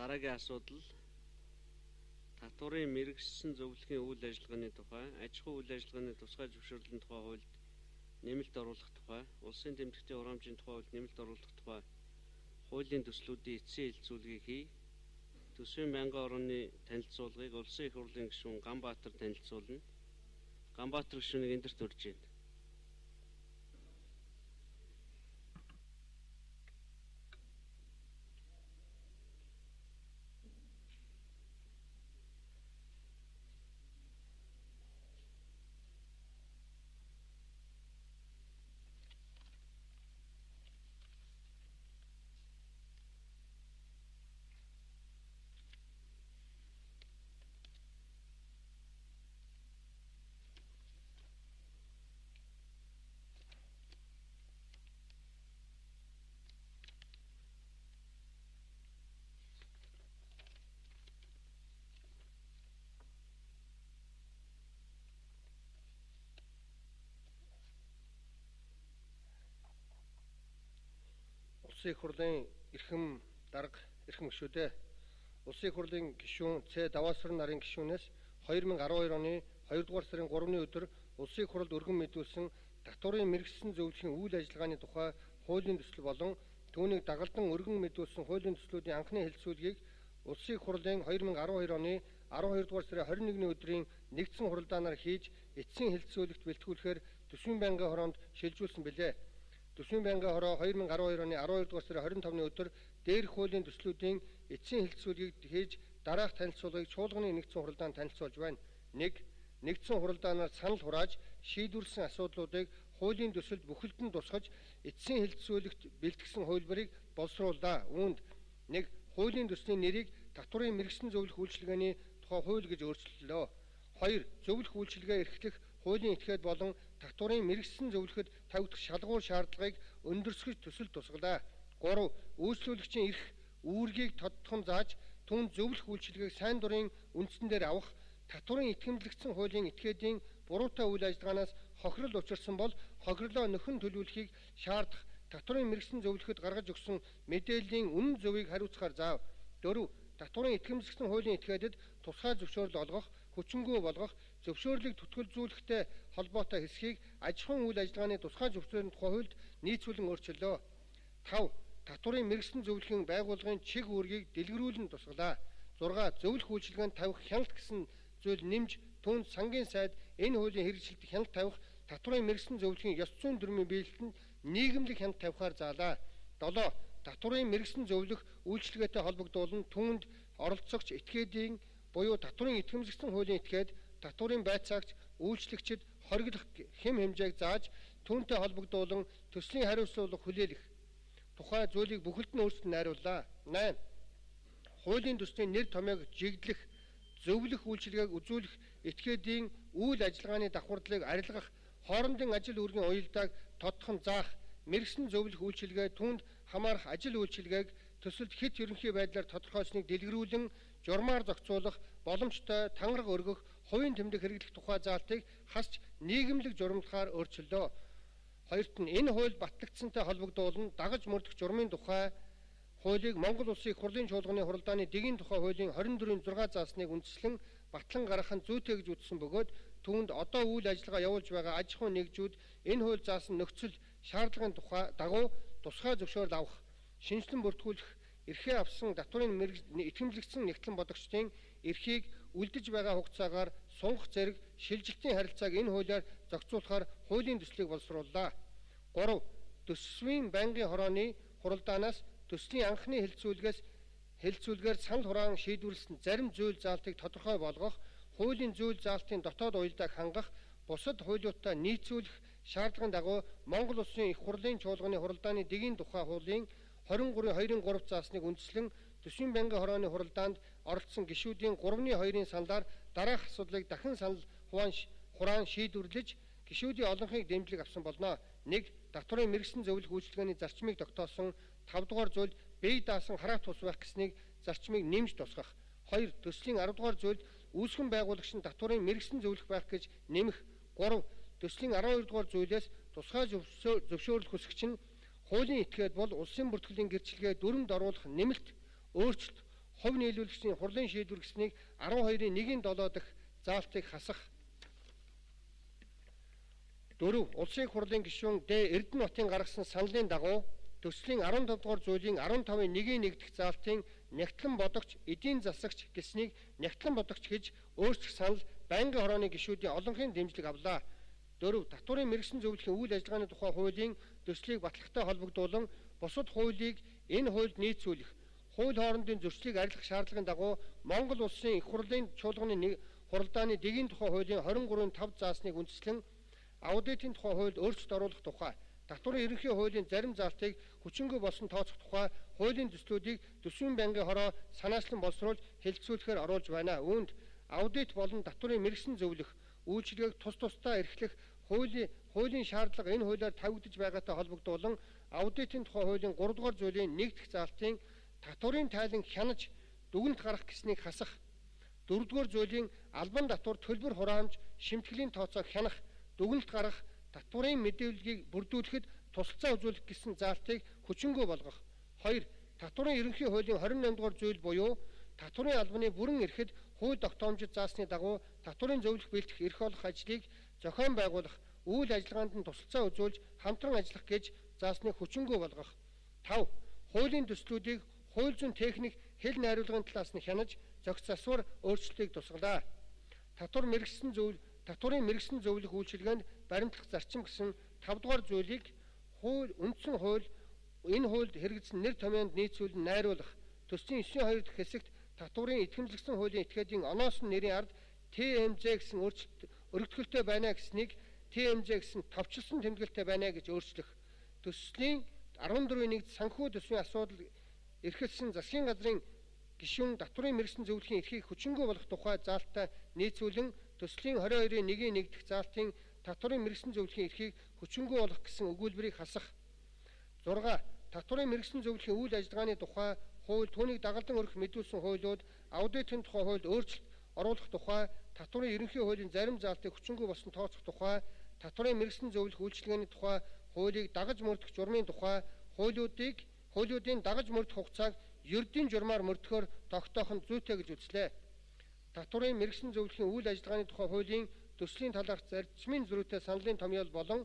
Дараагийн асуудал татварын мэргэшсэн зөвлөхийн үйл ажиллагааны тухай, аж ахуйн үйл ажиллагааны тусгай зөвшөөрлийн тухай хуульд нэмэлт оруулах тухай, улсын тэмдэгтийн хураамжийн тухай хуульд нэмэлт оруулах тухай хуулийн төслүүдийн эцсийн хэлэлцүүлгийг хий. Төсвийн байнгын орны танилцуулгыг Улсын их хурлын гишүүн Ганбаатар танилцуулна. Ганбаатар гишүүнийг эндэрт урьж байна. Улсын их хурлын эрхэм дарга, эрхэм гишүүдээ. Улсын их хурлын гишүүн Ц Даваасран нарын гишүүнээс 2012 оны 2 дугаар сарын 3-ны өдөр Улсын их хурлд өргөн мэдүүлсэн татварын мэргэшсэн зөвлөхийн үйл ажиллагааны тухай хуулийн төсөл болон түүнийг дагалдан өргөн мэдүүлсэн хуулийн төслүүдийн анхны хэлэлцүүлгийг Улсын их хурлын 2012 оны 12 дугаар сарын 21-ний өдрийн нэгдсэн хуралдаанаар хийж эцсийн хэлэлцүүлэгт бэлтгүүлэхээр төсвийн байнгын хороонд шилжүүлсэн билээ. Төсвийн байнгын хороо 2012 оны 12 дугаар сарын 25-ны өдөр дээрх хуулийн төслүүдийн эцсийн хэлэлцүүлгийг хийж дараах танилцуулгыг чуулганы нэгдсэн хуралдаанд танилцуулж байна. 1. Нэгдсэн хуралдаанаар санал хурааж шийдвэрлэсэн асуудлуудыг хуулийн төсөлд бүхэлд нь тусгаж эцсийн хэлэлцүүлэгт бэлтгэсэн хувилбарыг боловсрууллаа. Үүнд 1. Хуулийн төслийн нэрийг татварын мэргэшсэн зөвлөх үйлчилгээний тухай хууль гэж өөрчлөлөө. 2. Зөвлөх үйлчилгээ эрхлэх хуулийн этгээд болон татварын мэргэшсэн зөвлөхөд тавигдах шалгуур шаардлагыг өндөрсгөж төсөл тусгалаа. 3. Үйлчлүүлэгчийн эрх үүргийг тодтогхон зааж түүнд зөвлөх үйлчилгээг сайн дурын үндсэн дээр авах, татварын итгэмжлэгдсэн хуулийн этгээдийн буруутай үйл ажиллагаанаас хохирол учирсан бол хохирлоо нөхөн төлөвлөхийг шаардах татварын мэргэшсэн зөвлөхөд гаргаж өгсөн мэдээллийн үнэн зөвийг хариуцахаар заав. 4. Татварын итгэмжлэгдсэн хуулийн этгээдэд тусгай зөвшөөрөл олгох, хүчингүй болгох, зөвшөөрлийг түтгэлзүүлэхтэй холбоотой хэсгийг аж ахуйн үйл ажиллагааны тусгай зөвшөөрлийн тухай хуульд нийцүүлэн өөрчиллөө. 5. Татварын мэргэшсэн зөвлөхийн байгууллагын чиг үүргийг дэлгэрүүлэн тусгалаа. 6. Зөвлөх үйлчилгээнд тавих хяналт гэсэн зүйл нэмж түүнд сангийн сайд энэ хуулийн хэрэгжилт хяналт тавих татварын мэргэшсэн зөвлөхийн ёс зүйн дүрмийн биелэлтэнд нийгэмлэг хяналт тавихаар заалаа. 7. Татварын мэргэшсэн зөвлөх үйлчилгээтэй холбогдуулан түүнд оролцогч этгээдийн буюу татварын итгэмжлэгдсэн хуулийн этгээд татварын байцаагч үйлчлэгчид хориглох хэм хэмжээг зааж түүнтэй холбогдуулан төслийн хариуцлага хүлээлгэх тухай зүйлийг бүхэлд нь өөрчлөн найрууллаа. 8. Хуулийн төслийн нэр томьёог жигдлэх, зөвлөх үйлчилгээг үзүүлэх этгээдийн үйл ажиллагааны давхардлыг арилгах, хоорондын ажил үүргийн уялдааг тодтохон заах, мэргэшсэн зөвлөх үйлчилгээ түүнд хамаарах ажил үйлчилгээг төсөлд хэд ерөнхий байдлаар тодорхойлсныг дэлгэрүүлэн журмаар зохицуулах, боломжтой тангараг өргөх, хувийн тэмдэг хэрэглэх тухай заалтыг хасч нийгэмлэг журамлахаар өөрчиллөө. Хоёрт нь энэ хууль батлагдсантай холбогдуулан дагаж мөрдөх журмын тухай хуулийг Монгол Улсын их хурлын чуулганы хуралдааны дэгийн тухай хуулийн 24-ийн 6 заасныг үндэслэн батлан гаргах нь зүйтэй гэж үзсэн бөгөөд түүнд одоо үйл ажиллагаа явуулж байгаа аж ахуйн нэгжүүд энэ хууль заасан нөхцөл шаардлагын тухай дагуу тусгай зөвшөөрөл авах, шинэчлэн бүртгүүлэх эрхээ авсан татварын итгэмжлэгдсэн нягтлан бодогчдын эрхийг үлдэж байгаа хугацаагаар сунгах зэрэг шилжилтийн харилцааг энэ хуулиар зохицуулахаар хуулийн төслийг боловсрууллаа. 3. Төсвийн байнгын хорооны хуралдаанаас төслийн анхны хэлэлцүүлгээр санал хураан шийдвэрлэсэн зарим зүйл заалтыг тодорхой болгох, хуулийн зүйл заалтын дотоод уялдааг хангах, бусад хуулиудтай нийцүүлэх шаардлагын дагуу Монгол Улсын их хурлын чуулганы хуралдааны дэгийн тухай хуулийн 23-ийн 2-ын 3 заасныг үндэслэн төсвийн байнгын хорооны хуралдаанд оролцсон гишүүдийн 3-ны 2-ын саналаар дараах асуудлыг дахин санал хураан шийдвэрлэж гишүүдийн олонхийг дэмжлэг авсан болно. 1. Татварын мэргэшсэн зөвлөх үйлчилгээний зарчмыг тогтоосон 5 дугаар зүйлд бие даасан хараат тус байх гэснийг зарчмыг нэмж тусгах. 2. Төслийн 10 дугаар зүйлд үүсгэн байгуулагч нь татварын мэргэшсэн зөвлөх байх гэж нэмэх. 3. Төслийн 12 дугаар зүйлээс тусгай зөвшөөрөл хүсэгч нь хуулийн этгээд бол улсын бүртгэлийн гэрчлэгээ дүрмд оруулах нэмэлт өөрчлөлт хувь нийлүүлэгчдийн хурлын шийдвэр гэснийг 12-ийн 1-ийн 7 дахь заалтыг хасах. 4. Улсын их хурлын гишүүн Д. Эрдэнэбатын гаргасан саналын дагуу төслийн 15 дугаар зүйлийн 15-ын 1-ийн 1 дэх заалтын нягтлан бодогч, эдийн засагч гэснийг нягтлан бодогч гэж өөрчлөх санал байнгын хорооны гишүүдийн олонхын дэмжлэг авлаа. 4. Татварын мэргэсэн зөвлөхийн үйл ажиллагааны тухай хуулийн төслийг батлахтай холбогдуулан бусад хуулийг энэ хуульд нийцүүлэх, хууль хоорондын зөрчлийг арилгах шаардлагын дагуу Монгол Улсын их хурлын чуулганы хуралдааны дэгийн тухай хуулийн 23-ын 5 заасныг үндэслэн аудитын тухай хуульд өөрчлөлт оруулах тухай, татварын ерөнхий хуулийн зарим заалтыг хүчингүй болсон тооцох тухай хуулийн төслүүдийг төсвийн байнгын хороо санаачлан боловсруулж хэлэлцүүлэхээр оруулж байна. Үүнд аудит болон татварын мэргэсэн зөвлөх үйлчилгээг тус тусдаа эрхлэх хуулийн шаардлага энэ хуулиар тавигдаж байгаатай холбогдуулан аудитын тухай хуулийн 3 дугаар зүйлийн 1 дахь заалтын татварын тайлан хянаж дүгнэлт гаргах гэснийг хасах, 4 дугаар зүйлийн албан татвар төлбөр хураамж шимтгэлийн тооцоог хянах, дүгнэлт гаргах, татварын мэдээллийг бүрдүүлэхэд тусалцаа үзүүлэх гэсэн заалтыг хүчингүй болгох. 2. Татварын ерөнхий хуулийн 28 дугаар зүйл буюу татварын албаны бүрэн эрхэд хууль тогтоомжид заасны дагуу татварын зөвлөх бэлтгэх эрх олох ажлыг зохион байгуулах, үйл ажиллагаанд нь тусалцаа үзүүлж хамтран ажиллах гэж заасныг хүчингүй болгох. 5. Хуулийн төслүүдийг хууль зүйн техник хэл найруулгын талаас нь хянаж зохиц засвар өөрчлөлтийг тусгалаа. Татварын мэргэсэн зөвлөх үйлчилгээнд баримтлах зарчим гэсэн 5 дугаар зүйлийг хууль үндсэн хууль энэ хуульд хэрэгжсэн нэр томьёонд нийцүүлэн найруулах, төслийн 9-2 дахь хэсэгт татварын итгэмжлэгдсэн хуулийн этгээдийн оноос нь нэрийн ард ТМЗ гэсэн өөрчлөлт өргөтгөлтэй байна гэснийг ТМЗ гэсэн товчлсон тэмдэглэлтэй байна гэж өөрчлөх, төслийн 14-ийн 1 санхүү төсвийн асуудал эрхэлсэн засгийн газрын гишүүн татварын мэргэсэн зөвлөхийн эрхийг хүчингүй болгох тухай заалттай нийцүүлэн төслийн 22-ийн 1-ийн 1 дэх заалтын татварын мэргэсэн зөвлөхийн эрхийг хүчингүй болгох гэсэн өгүүлбэрийг хасах. 6. Татварын мэргэсэн зөвлөхийн үйл ажиллагааны тухай хууль түүнийг дагалдан өргөх мэдүүлсэн хуулиуд аудитын тухай хуульд өөрчлөлт оруулах тухай, татварын ерөнхий хуулийн зарим заалтыг хүчингүй болсон тооцох тухай, татварын мэргэсэн зөвлөх үйлчилгээний тухай хуулийг дагаж мөрдөх журмын тухай хуулиудын дагаж мөрдөх хугацааг ердийн журмаар мөрдөхөөр тогтоох нь зүйтэй гэж үзлээ. Татварын мэргэсэн зөвлөхийн үйл ажиллагааны тухай хуулийн төслийн талаарх зарчмын зөрүүтэй саналын томьёол болон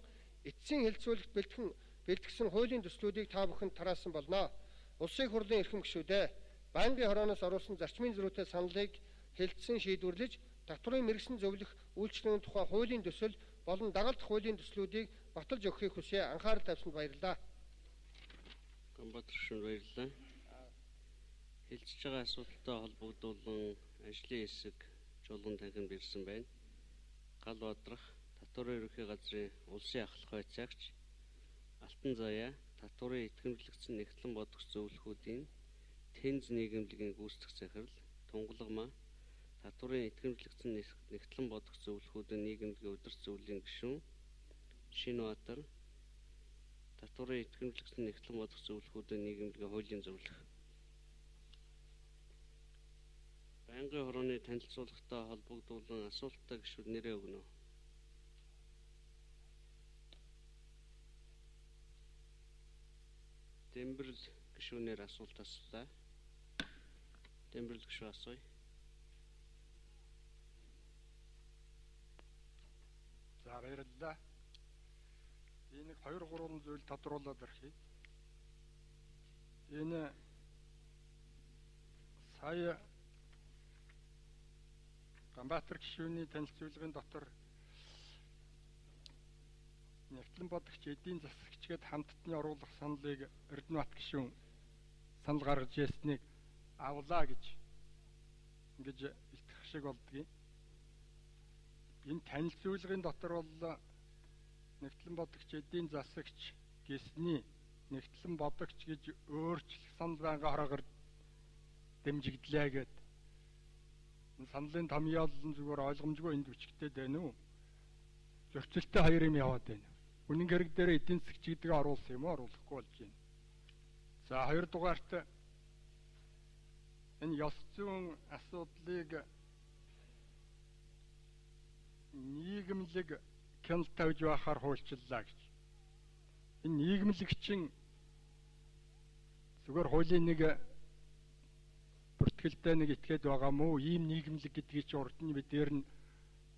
эцсийн хэлэлцүүлэгт бэлтгэсэн хуулийн төслүүдийг та бүхэнд тараасан болно. Улсын хурлын эрхэм гишүүдээ, байнгын хорооноос оруулсан зарчмын зөрүүтэй саналыг хэлэлцэн шийдвэрлэж татварын мэргэсэн зөвлөх үйлчилгээний тухай хуулийн төсөл болон дагалдах хуулийн төслүүдийг баталж өгөхийг хүсье. Анхаарал тавьсанд баярлалаа. Ганбаатар гишүүнд баярлалаа. Хэлэлцэж байгаа асуудалтай холбогдуулан ажлын хэсэг чуулган танхимд ирсэн байна. Гал Бадрах, татварын ерөнхий газрын улсын ахлах байцаагч Алтан Заяа, татварын итгэмжлэгдсэн нягтлан бодогч зөвлөхүүдийн Тэнз нийгэмлэгийн гүйцэтгэх захирал Тунгалгамаа, татварын итгэмжлэгдсэн нягтлан бодогч зөвлөхүүдийн нийгэмлэгийн удирдах зөвлөлийн гишүүн Шинбаатар, татварын итгэмжлэгдсэн нягтлан бодогч зөвлөхүүдийн нийгэмлэгийн хуулийн зөвлөх. Байнгын хорооны танилцуулгатай холбогдуулан асуулттай гишүүд нэрээ өгнө. Дэмбэрэл гишүүнээр асуулт асуулаа. Дэмбэрэл гишүүн асууя. За баярлалаа. Энэ 2 3 зүйл тодруулаад орхий. Энэ сая Ганбаатар гишүүний танилцуулгын дотор нягтлан бодогч эдийн засагч гээд хамттны оруулах саналыг Эрдэнэбат гишүүн санал гаргаж ирснийг авлаа гэж ингэж илтгэх шиг болдгийг. Энэ танилцуулгын дотор бол нягтлан бодогч эдийн засагч гэсний нягтлан бодогч гэж өөрчлөх санал байнга хороогоор дэмжигдлээ гэд. Саналын томьёол нь зүгээр ойлгомжгүй энд бичигдээд байна уу? Зөрчилтэй хоёр юм яваад байна. Үнэн хэрэг дээр эдийн засагч гэдгийг оруулсан юм уу? Оруулахгүй болж байна. За хоёрдугаарт энэ ёс зүйн асуудлыг нийгэмлэг хяналт тавьж байхаар хуульчлаа гэж. Энэ нийгэмлэг чинь зүгээр хуулийн нэг бүртгэл итгэлтэй нэг итгээд байгаа мó ийм нийгэмлэг гэдгийг чи урд нь бид дээр нь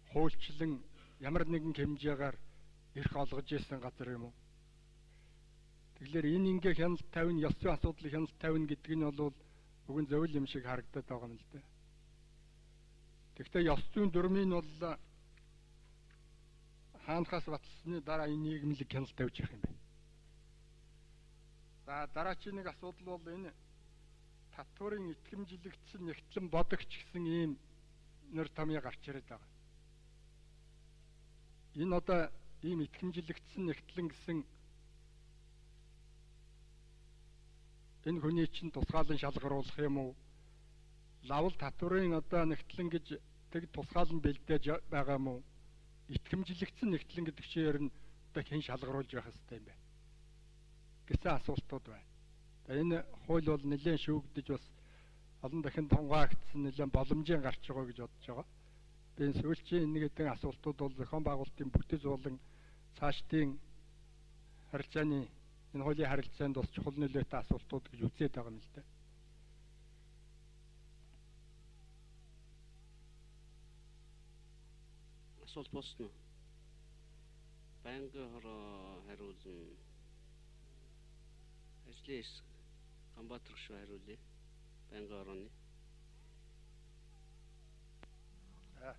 хуульчлан ямар нэгэн хэмжээгээр эрх олгож ирсэн газар юм уу? Тэгэхээр энэ ингээ хяналт тавина, ёс зүйн асуудлыг хяналт тавина гэдэг нь бол бүгэн зөвл юм шиг харагдаад байгаа юм л да. Тэгэхдээ ёс зүйн дүрмийн бол хаанхаас баталсны дараа энэ нийгэмлэг хяналт тавьж явах юм байна. За дараачийн нэг асуудал бол энэ татварын итгэмжлэгдсэн нягтлан бодогч гэсэн ийм нэр томьёо гарч ирээд байгаа. Энэ одоо ийм итгэмжлэгдсэн нягтлан гэсэн энэ хүний чинь тусгаалan шалгаруулах юм уу? Лавл татварын одоо нягтлан гэж тэг тусгаалan бэлдээж байгаа юм уу? Итгэмжлэгдсэн нягтлан гэдэг чинь ер нь одоо хэн шалгаруулж байх ёстой юм бэ гэсэн асуултууд байна. Энэ хууль бол нэлээд шүүгдэж бас олон дахин тунгаагдсан нэлээд боломжийн гарч байгаа гэж бодож байгаа. Би энэ сүүлчийн нэг хэдэн асуултууд бол зохион байгуулалтын бүтэц болон цаашдын харилцааны энэ хуулийн харилцаанд бас чухал нөлөөтэй асуултууд гэж үзээд байгаа юм л да. Асуулт босно уу? Байнгын хороо хариулна. Ажлын хэсэг Ганбаатар гишүүн хариулъя. Байнгын хорооны. За,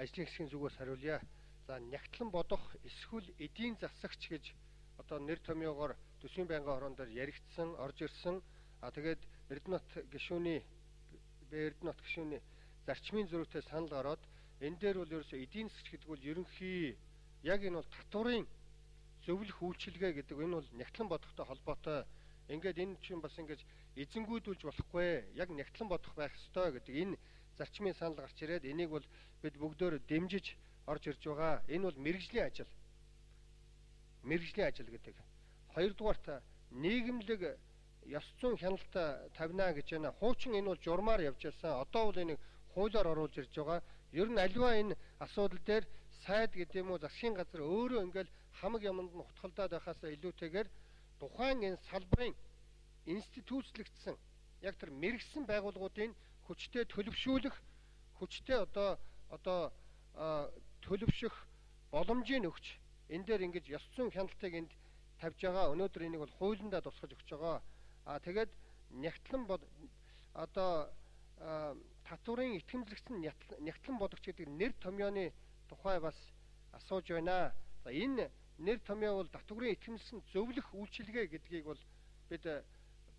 ажлын хэсгийн зүгээс хариулъя. За, нягтлан бодох эсвэл эдийн засагч гэж одоо нэр томьёогоор төсвийн байнгын хороон дээр яригдсан, орж ирсэн. А тэгээд Эрдэнэт гишүүний Эрдэнэт гишүүний зарчмын зөрүүтэй санал гараад энэ дээр бол ерөөсөө эдийн засагч гэдэг бол ерөнхий яг энэ бол татварын зөвлөх үйлчилгээ гэдэг энэ бол нягтлан бодохтой холбоотой. Ингээд энэ чинь бас ингэж эзэнгүйдүүлж болохгүй. Яг нягтлан бодох байх ёстой гэдэг энэ зарчмын санал гарч ирээд энийг бол бид бүгдөө дэмжиж орж ирж байгаа. Энэ бол мэргэжлийн ажил. Мэргэжлийн ажил гэдэг. Хоёрдугаарт нийгэмлэг ёс зүйн хяналт тавина гэж байна. Хуучин энэ бол журмаар явж байсан. Одоо бол энийг хуулиар оруулж ирж байгаа. Ер нь аливаа энэ асуудал дээр сайд гэдэг юм уу засгийн газар өөрөө ингээл хамаг юмд нь хутгалдаад байхаасаа илүүтэйгээр тухайн энэ салбарын институцлэгдсэн яг тэр мэргэсэн байгууллагуудын хүчтэй төлөвшүүлэх, хүчтэй одоо төлөвшөх боломжийг өгч энэ дээр ингэж ёс зүйн хяналтыг энд тавьж байгаа. Өнөөдөр энийг бол хуулиндаа тусгаж өгч байгаа. А тэгээд нягтлан одоо татварын итгэмжлэгдсэн нягтлан бодогч гэдэг нэр томьёоны тухай бас асууж байна. За энэ нэр томьёо бол татварын итгэмжлэгдсэн зөвлөх үйлчилгээ гэдгийг бол бид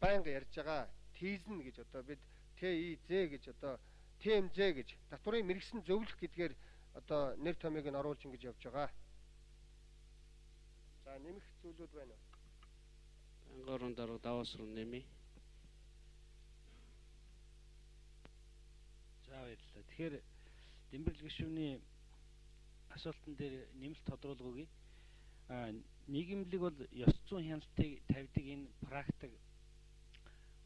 байнга ярьж байгаа. Тийзэн гэж одоо бид ТИЗ гэж одоо ТМЗ гэж татварын мэргэсэн зөвлөх гэдгээр одоо нэр томьёог нь оруулж ингэж явж байгаа. За нэмэх зүйлүүд байна уу? Байнгын орон дарга даваас руу нэмье. За баярлалаа. Тэгэхээр Дэмбэрэл гишүүний асуултан дээр нэмэлт тодруулга өгье. Нийгэмлэг бол ёс зүйн хяналтыг тавьдаг энэ практик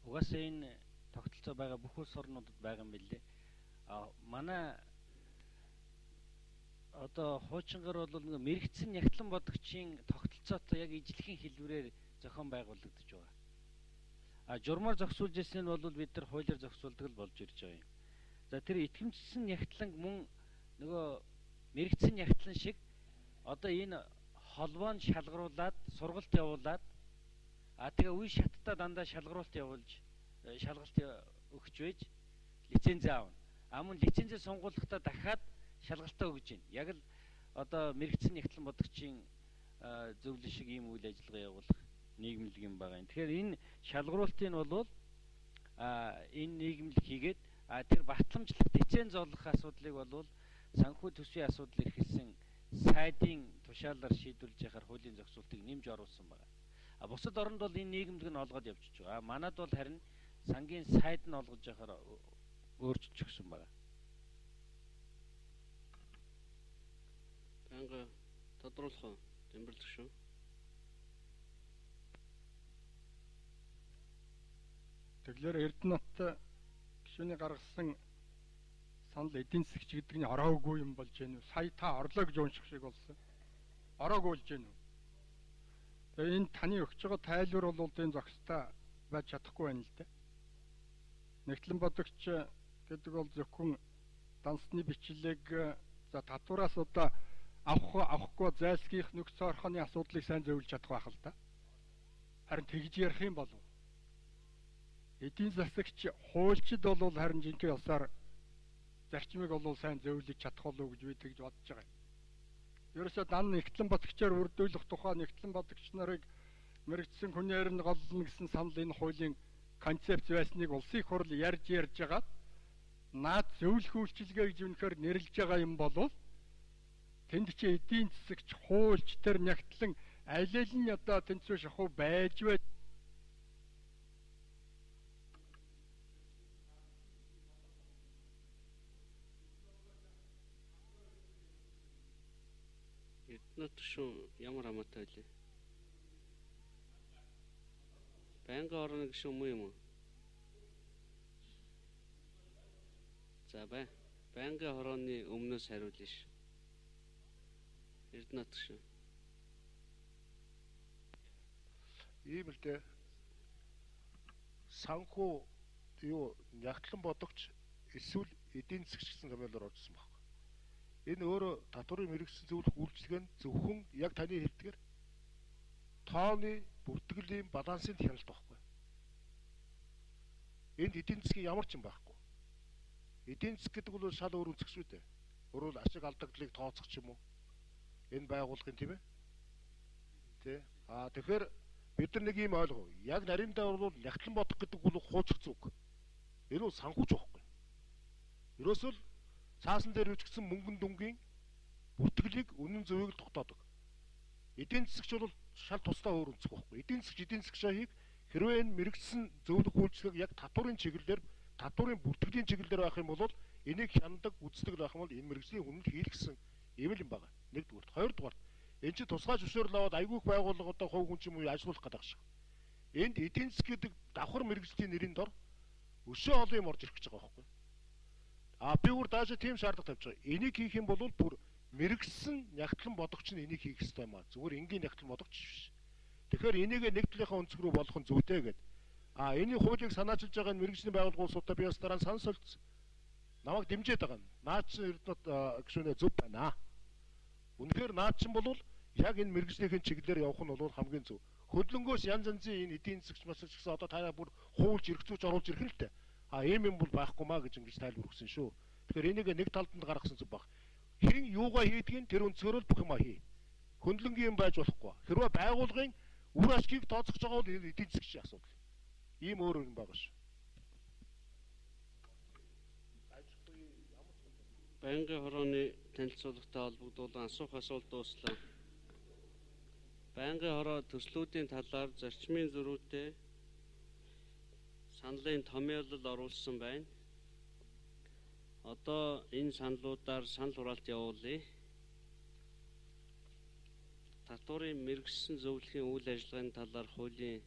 угаасаа энэ тогтолцоо байгаа бүх улс орнуудад байгаа юм билээ. Манай одоо хуучингаар бол нэг мэрэгцэн нягтлан бодогчийн тогтолцоотой яг ижлэхэн хэлбэрээр зохион байгуулагдаж байгаа. А журмаар зохицуулж ирсэн нь бол бид нар хуулиар зохицуулдаг л болж ирж байгаа юм. За тэр итгэмжсэн нягтлан мөн нөгөө мэрэгцэн нягтлан шиг одоо энэ холбоонд шалгаруулад сургалт явуулаад а тэгээ үе шаттай дандаа шалгаруулалт явуулж шалгалт өгч байж лицензээ авна. А мөн лицензээ сонгуулахдаа дахиад шалгалтаа өгж байна. Яг л одоо мэрэгцэн нягтлан бодогчийн зөвлөл шиг ийм үйл ажиллагаа явуулах нийгэмлэг юм байгаа юм. Тэгэхээр энэ шалгаруултын бол энэ нийгэмлэг хийгээд тэр батламжлах лиценз олох асуудлыг бол санхүү төсвийн асуудал эрхэлсэн сайдын тушаалаар шийдвэрлэж яхаар хуулийн зохицуултыг нэмж оруулсан байна. А бусад оронд бол энэ нийгэмлэг нь олгоод явчихж байгаа. Манад бол харин сангийн сайд нь олгож яхаар өөрчилж өгсөн байна. Байнга тодруулах уу? Дэмбэрлэх шүү. Тэгэхээр Эрдэнэт гишүүний гаргасан санал эдийн засгч гэдэг нь ороогүй юм болж гэнэ үү? Сая та орлоо гэж унших шиг болсон. Ороогүй болж гэнэ үү? Тэгээ энэ таны өгч байгаа тайлбар бол энэ зохистой байж чадахгүй байна л да. Нягтлан бодогч гэдэг бол зөвхөн дансны бичлэг за татвараас одоо авах авахгүй зайлсхийх нөхцөл орхоны асуудлыг сайн зөвлөж чадах байх л да. Харин тэгж ярих юм болов. Эдийн засагч хуульчид бол харин жинхэнэ ёсоор зарчмыг бол сайн зөвлөж чадах болов уу гэж би тэгж бодож байгаа юм. Ерөөсөө дан нягтлан бодогчоор бүрдүүлэх тухай нягтлан бодогч нарыг мэрэгдсэн хүнээр нь голлоно гэсэн санал энэ хуулийн концепц байсныг улсын их хурл ярьж жагаад наад зөвлөх үйлчилгээ гэж үнэхээр нэрлэж байгаа юм болвол тэнд чи эдийн засагч, хуульч тэр нягтлан аль аль нь одоо тэнцвэр шахуу байж бай. Эрдэнэт гишүүн ямар хамаатай байлээ? Байнгын орны гишүүн муу юм уу? За бай. Байнгын хорооны өмнөөс хариулъя ш. Эрдэнэт гишүүн. Ийм л дээ. Санхүү юу нягтлан бодогч эсвэл эдийн засгч гэсэн томьёолоор оржсэн байхгүй. Энэ өөрөө татварын мэргэжсэн зөвлөх үйлчилгээ нь зөвхөн яг таны хэлдгээр тооны бүртгэлийн балансын хяналт байхгүй. Энд эдийн засгийн ямар ч юм байхгүй. Эдийн засаг гэдэг бол шал өөр өнцөг шүү дээ. Өөрөөр ашиг алдагдлыг тооцох ч юм уу. Энэ байгууллагын тийм ээ. Тэ. Аа тэгэхээр бид нар нэг юм ойлгов. Яг нариндаа бол нягтлан бодох гэдэг бол хуучих зүг. Энэ бол санхүүч байхгүй. Ерөөсөө л цаасан дээр үжигдсэн мөнгөн дүнгийн бүртгэлийг үнэн зөвийг л тогтоодог. Эдийн засагч бол шал тусдаа өөр өнцөг байхгүй. Эдийн засагч эдийн засагчийг хэрвээ энэ мэрэгдсэн зөвлөх үйлчлэг яг татварын чиглэлээр татварын бүртгэлийн чиглэлээр байх юм бол энийг хяндаг үздэг байх юм бол энэ мэрэгжлийн үнэлт хийлгэсэн ийм л юм байна. Нэгдүгürt. Хоёрдугаарт энэ чинь тусгай зөвшөөрөл аваад айгүйх байгууллага одоо хувь хүн ч юм уу ажиллуулах гэдэг шиг. Энд эдийн засаг гэдэг давхар мэрэгжлийн нэрийн дор өшөө олон юм орж ирэх гэж байгаа байхгүй. А би бүр даашаа тийм шаардлага тавьж байгаа. Энийг хийх юм бол бүр мэрэгсэн нягтлан бодогч нь энийг хийх ёстой юм а. Зүгээр энгийн нягтлан бодогч биш. Тэгэхээр энийг нэг талынхаа өнцөг рүү болох нь зүйтэй гэдэг. А энэ хуулийг санаачилж байгаа энэ мэрэгжлийн байгууллага улсуудаа би бас дараа нь санал солилцсон. Намайг дэмжиж байгаа нь. Наад чинь Эрдэнэт гишүүнээ зөв байна. Үнэхээр наад чинь бол яг энэ мэрэгжлийнхэн чиглэлээр явах нь бол хамгийн зөв. Хөдлөнгөөс янз янзын энэ эдийн засагч масагч гэсэн одоо та бүр хуулж эрх зүйч оруулж ирэх нь л дээ. А ийм юм бол байхгүй маа гэж ингэж тайлбар өгсөн шүү. Тэгэхээр энийг нэг талд нь гаргасан зүг баг. Хэн юугаа хийдгийг тэр өнцгөрөө л бүх юма хий. Хөндлөнгийн юм байж болохгүй. Хэрвээ байгуулгын үр ашгийг тооцох байгаа бол энэ эдийн засгийн асуудал. Ийм өөр юм байгаа шүү. Байнгын хорооны танилцуулгатай холбогдуулан асуух асуулт дууслаа. Байнгын хороо төслүүдийн талаар зарчмын зөрүүтэй саналын томьёолол оруулсан байна. Одоо энэ саналуудаар санал хураалт явуулъя. Татварын мэргэжсэн зөвлөхийн үйл ажиллагааны талаар хуулийн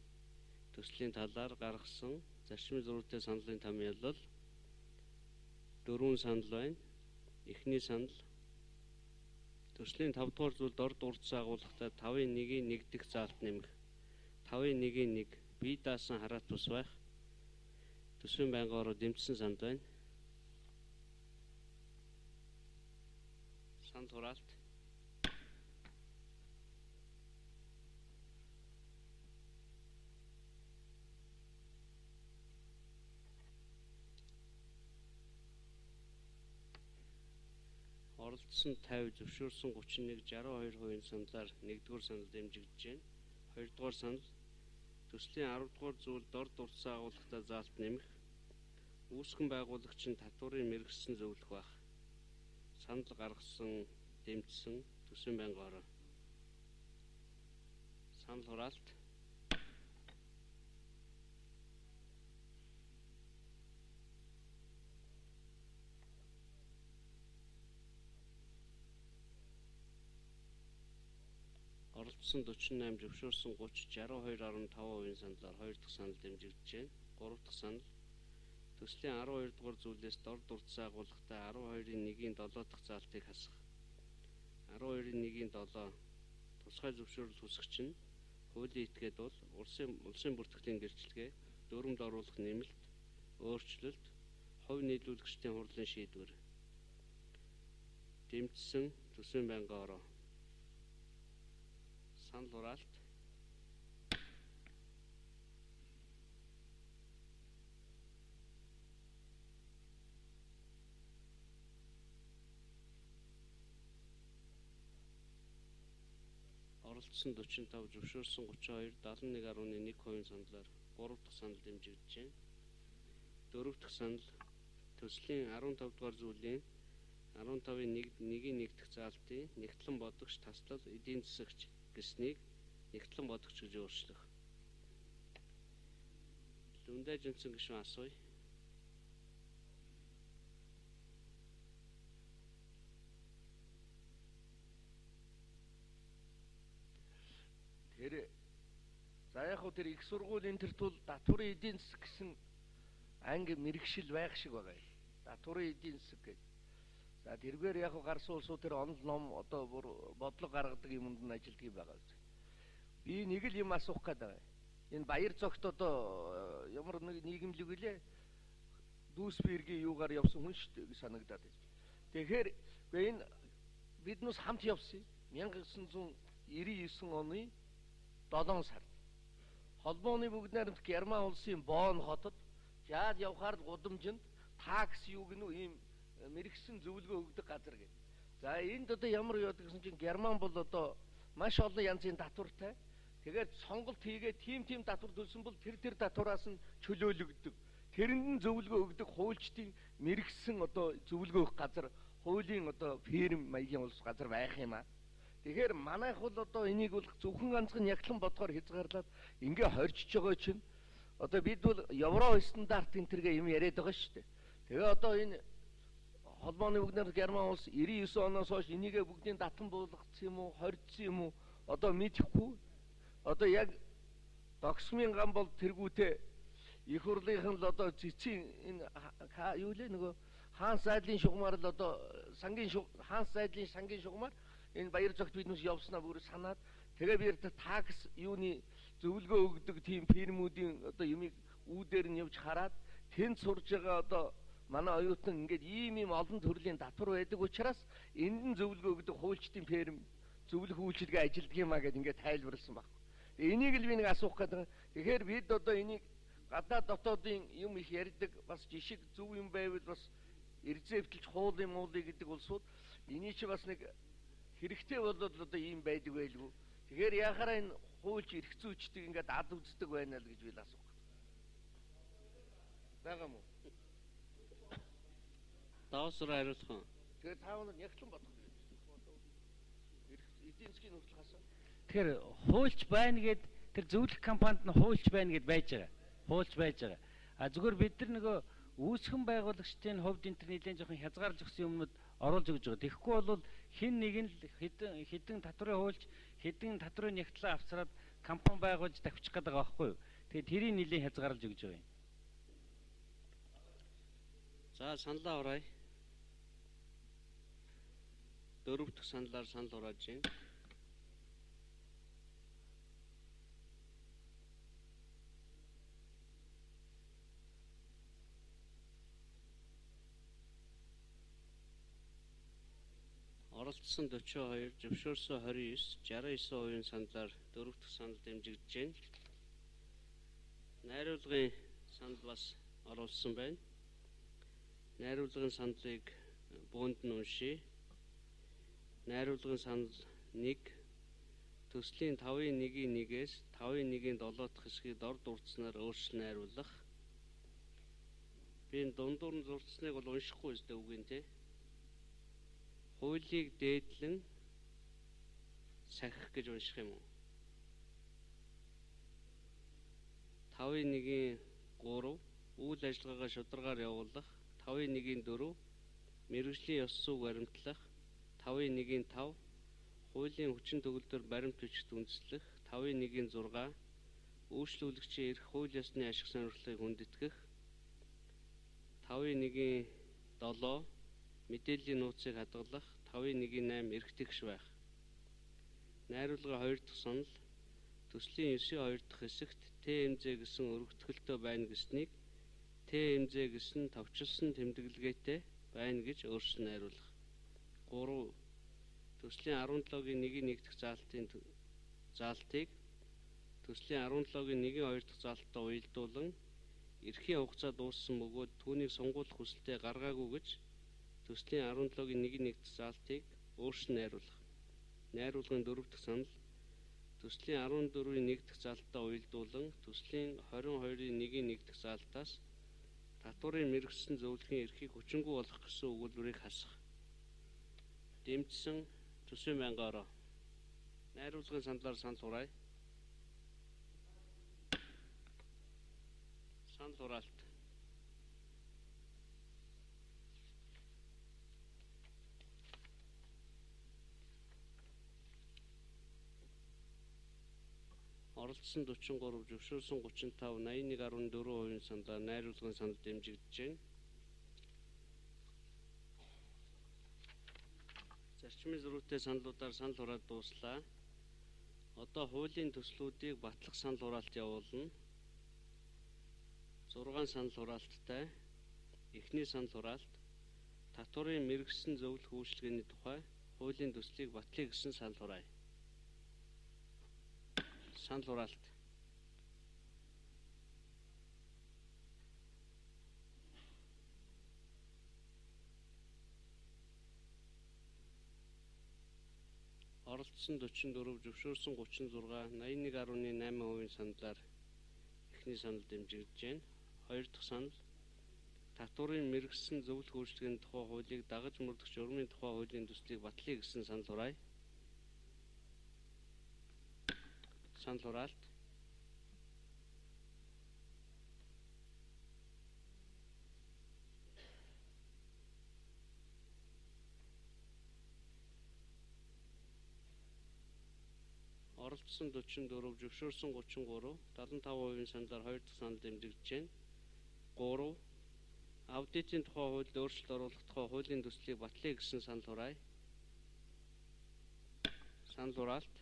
төслийн талаар гаргасан зарчмын зөрүүтэй саналын томьёолол 4 санал байна. Эхний санал төслийн 5 дугаар зүйлд ор дурдсан агуулгатай 5-1-ийн 1 дэх заалт нэмэх. 5-1-ийн 1 бие даасан хараат бус байх. Төсвийн байнгын ороо дэмжсэн санал байна. Санал хураалт. Оролцсон 50, зөвшөөрсөн 31, 62% саналаар 1-р санал дэмжигдэж байна. 2-р санал төслийн 10-р зүйл дор дурдсан агуулгатай заалт нэмэх. Үүсгэн байгуулагч нь татварын мэргэжсэн зөвлөх байх. Санал гаргасан, дэмжсэн төсвийн байнгын ороо. Санал хураалт. Оролцсон 48, зөвшөөрсөн 30, 62.5% саналаар 2 дахь санал дэмжигдэж байна. 3 дахь санал төслийн 12 дугаар зүйлээс дор дурдсан агуулгатай 12-ийн 1-ийн 7 дахь заалтыг хасах. 12-ийн 1-ийн 7 тусгай зөвшөөрөл хүсэгч нь хуулийн этгээд бол улсын бүртгэлийн гэрчлэгээ, дүрмд оруулах нэмэлт, өөрчлөлт, хувь нийлүүлэгчдийн хурлын шийдвэр. Дэмжсэн төсвийн байнгын ороо. Санал хураалт. Оролцсон 45, зөвшөөрсөн 32, 71.1% саналаар 3 дахь санал дэмжигдэж байна. 4 дахь санал төслийн 15 дугаар зүйлийн 15-ын 1-ийн 1 дахь заалтын нягтлан бодогч таслал эдийн засагч гэснийг нягтлан бодогч гэж өөрчлөх. Лүндэ жинсэн гишүүн асууя. Тэр за яг хөө тэр их сургуулийн тэр тул татварын эдийн засаг гэсэн анги мэрэгшил байх шиг байгаа юм. Татварын эдийн засаг гэдэг. За тэргээр яг хөө гарсан улсууд тэр онол ном одоо бүр бодлого гаргадаг юмд нь ажилтдаг юм байгаа үст. Би нэг л юм асуух гээд байгаа. Энэ баяр зогт одоо ямар нэг нийгэмлэг үлээ Дүүсбергийн юугаар явсан хүн шүү дээ санагдаад байна. Тэгэхээр энэ биднээс хамт явсан 1999 оны 7 сард холбооны бүгд найрамдах Герман улсын Бонн хотод жаад явхаар гудамжинд такс юу гэнүү ийм мэрэгсэн зөвлөгөө өгдөг газар гэх. За энд одоо ямар яадаг гэсэн чинь Герман бол одоо маш олон янзын татвартай. Тэгээд сонголт хийгээ тийм татвар төлсөн бол тэр татвараас нь чөлөөлөгддөг. Тэрэнд нь зөвлөгөө өгдөг хуульчдын мэрэгсэн одоо зөвлөгөө өгөх газар хуулийн одоо фирм маягийн улс газар байх юм аа. Тэгэхээр манайх бол одоо энийг бол зөвхөн ганцхан нягтлан бодгоор хязгаарлаад ингээ хоржиж байгаа чинь одоо бид бол евро стандарт энэ төргээ юм яриад байгаа шүү дээ. Тэгээ одоо энэ холбооны бүгдээр Герман улс 99 оноос хойш энийгээ бүгдийн татан буулгацсан юм уу, хоржсон юм уу одоо мэдэхгүй. Одоо яг догсмын гам бол тэргүүтээ их хурлынх нь л одоо цэцгийн энэ юу лээ нөгөө хаан сайдлын шугамар л одоо сангийн хаан сайдлын сангийн шугамар энэ баяр зогт биднээс явснаа бүр санаад тэгээ бид такс юуны зөвлөгөө өгдөг тийм фирмүүдийн одоо юмыг үүдээр нь явж хараад тэнд сурж байгаа одоо манай оюутан ингээд ийм олон төрлийн татвар байдаг учраас энд нь зөвлөгөө өгдөг хуульчдын фирм зөвлөх үйлчилгээ ажилддаг юм а гэд ингээд тайлбарласан баг. Энийг л би нэг асуух гэдэг. Тэгэхээр бид одоо энийг гадаад дотоодын юм их ярьдаг бас жишг зөв юм байвал бас рецептэлж хууль юм уулыг гэдэг улсууд эний чи бас нэг хэрэгтэй болоод одоо ийм байдаг байлгүй. Тэгэхээр яхаараа энэ хуульч эрх зүйчдэг ингээд ад үздэг байна л гэж би л асуух гэдэг. Байгаа мó? Давсар хариулах уу? Тэгэхээр та өнөр нягтлан бодох гэж байна. Эрх эдийн засгийн нөхцөл хасаа. Тэгэхээр хуульч байна гэд тэр зөвлөх компанид нь хуульч байна гэд байж байгаа. Хуульч байж байгаа. А зүгээр бид нар нөгөө үүсгэн байгуулагчдын хувьд энэ төр нэлээд жоохон хязгаарлаж өгсөн юмнууд оруулж өгж байгаа. Тэгэхгүй бол хэн нэг нь хэдэн татварын хуульч хэдэн татварын нягтлаа авчраад компани байгуулж давчих гээд байгаа байхгүй юу? Тэгээд тэрийг нэлээд хязгаарлаж өгж байгаа юм. За саналаа хураая. Дөрөв дэх саналаар санал хурааж байна. Оролцсон 42, зөвшөөрсөн 29, 69% саналаар дөрөв дэх санал дэмжигдэж байна. Найруулгын санал бас оруулсан байна. Найруулгын саналыг буунд нь уншъя. Найруулгын санал 1 төслийн 5-ын 1-ийн 1-ээс 5-ын 1-ийн 7 дахь хэсгийг дор дурдсанаар өөрчлөн найруулах. Би энэ дундуур нь зурцсныг бол уншихгүй өстэй үгүй нэ. Хуулийг дээдлэн сахих гэж унших юм уу? 5-ын 1-ийн 3 үйл ажиллагаагаа шударгаар явуулах, 5-ын 1-ийн 4 мэргэжлийн ёс зүйг баримтлах, 5-ын 1-ийн 5 хуулийн хүчин төгөлдөр баримт бичигт үндэслэх, 5-ын 1-ийн 6 үйлчлүүлэгчийн эрх хууль ёсны ашиг сонирхлыг хүндэтгэх, 5-ын 1-ийн 7 мэдээллийн нууцыг хадгалах, 5-ын 1-ийн 8 эрх тэгш байх. Найруулгын 2 дахь санал төслийн 9-ийн 2 дахь хэсэгт ТМЗ гэсэн өргөтгөлтөө байна гэснийг ТМЗ гэсэн товчилсан тэмдэглэгээтэй байна гэж өөрчлөн найруулах. 3. Төслийн 17-гийн 1-ийн 1 дахь заалтыг төслийн 17-гийн 1-ийн 2 дахь заалттай уялдуулан эрхийн хугацаа дууссан бөгөөд түүнийг сонгуулах хүсэлтээ гаргаагүй гэж төслийн 17-гийн 1-ийн 1 дахь заалтыг өөрчлөн найруулах. Найруулгын 4 дахь санал төслийн 14-ийн 1 дахь заалттай уялдуулан төслийн 22-ийн 1-ийн 1 дахь заалтаас татварын мэргэжсэн зөвлөхийн эрхийг хүчингүй болгох гэсэн өгүүлбэрийг хасах. Дэмжсэн төсвийн байнгын ороо. Найруулгын саналаар санал хураая. Санал хураалт. Оролцсон 43, зөвшөөрсөн 35, 81.4% саналаар найруулгын санал дэмжигдэж байна. Зарчмын зөрүүтэй саналуудаар санал хураалт дууслаа. Одоо хуулийн төслүүдийг батлах санал хураалт явуулна. 6 санал хураалттай. Эхний санал хураалт татварын мэргэжсэн зөвлөх үйлчилгээний тухай хуулийн төслийг батлая гэсэн санал хураая. Санал хураалт. Оролцсон 44, зөвшөөрсөн 36, 81.8% саналаар эхний санал дэмжигдэж байна. Хоёр дахь санал татварын мэргэжсэн зөвлөх үйлчилгээний тухай хуулийг дагаж мөрдөх журмын тухай хуулийн төслийг батлая гэсэн санал хураая. Санал хураалт. Оролцсон 44, зөвшөөрсөн 33, 75% саналаар хоёр дахь санал дэмжигдэж байна. 3. Аудитын тухай хуульд өөрчлөлт оруулах тухай хуулийн төслийг батлая гэсэн санал хураая. Санал хураалт.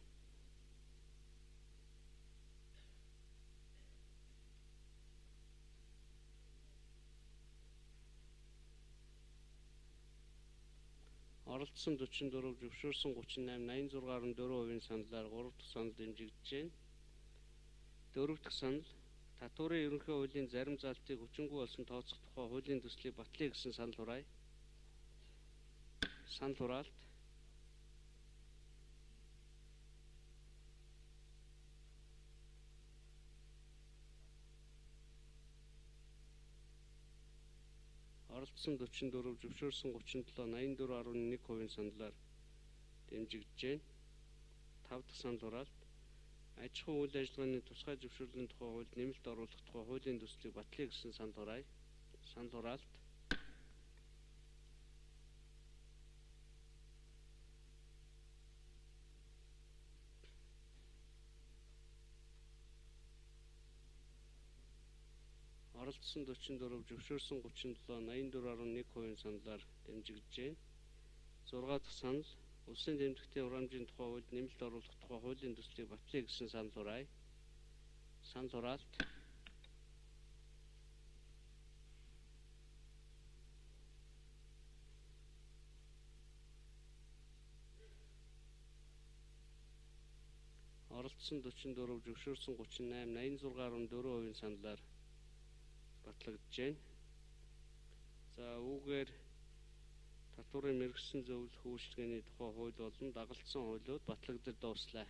Оролцсон 44, зөвшөөрсөн 38, 86.4% саналаар 3 дахь санал дэмжигдэж байна. 4 дахь санал татварын ерөнхий хуулийн зарим заалтыг хүчингүй болсон тооцох тухай хуулийн төслийг батлая гэсэн санал хураая. Санал хураалт. Оролцсон 44, зөвшөөрсөн 37, 84.1% саналаар дэмжигдэж байна. 5 дахь санал хураалт аж ахуйн үйл ажиллагааны тусгай зөвшөөрлийн тухай хуульд нэмэлт оруулах тухай хуулийн төслийг батлая гэсэн санал хураая. Санал хураалт. Оролцсон 44, зөвшөөрсөн 37, 84.1% саналаар дэмжигдэж байна. 6 дахь санал улсын тэмдэгтийн хураамжийн тухай хуульд нэмэлт оруулах тухай хуулийн төслийг батлая гэсэн санал хураая. Санал хураалт. Оролцсон 44, зөвшөөрсөн 38, 86.4% саналаар батлагдаж байна. За үүгээр татварын мэргэжсэн зөвлөх үйлчилгээний тухай хууль болон дагалдсан хуулиуд батлагдаж дууслаа.